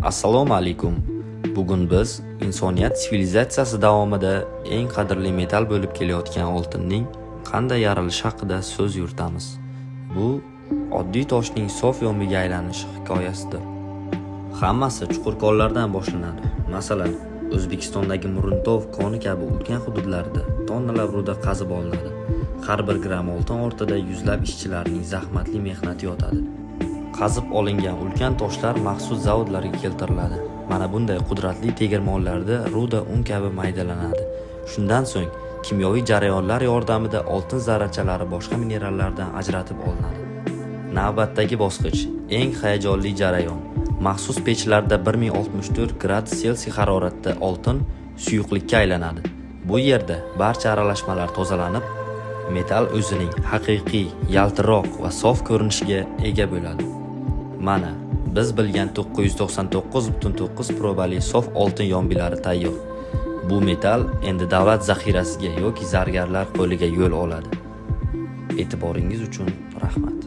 Assalomu alaykum. Bugun biz insoniyat sivilizatsiyasi davomida eng qadrli metall bo'lib kelayotgan oltinning qanday yaralishi haqida so'z yuritamiz. Bu oddiy toshning sof yombiga aylanishi hikoyasidir. Hammasi chuqur konlardan boshlanadi. Masalan, O'zbekistondagi Muruntov koni kabi ulkan hududlarda tonnalab ruda qazib olinadi. Har bir gramm oltin ortida yuzlab ishchilarning zahmatli mehnati yotadi. Qazib olingan ulkan toshlar maxsus zavodlarga keltiriladi. Mana bunday qudratli tegirmonlarda ruda un kabi maydalanadi. Shundan so'ng kimyoviy jarayonlar yordamida oltin zarrachalari boshqa minerallardan ajratib olinadi. Navbatdagi bosqich eng hayajonli jarayon. Maxsus pechlarda 1064 gradus Selsiy haroratda oltin suyuqlikka aylanadi. Bu yerda barcha aralashmalar tozalanib, metall o'zining haqiqiy, yaltiroq va sof ko'rinishiga ega bo'ladi. Mana, biz bilgan 999,9 probali sof oltin yombilari tayyor. Bu metall endi davlat zaxirasiga yoki zargarlar qo'liga yo'l oladi. E'tiboringiz uchun rahmat.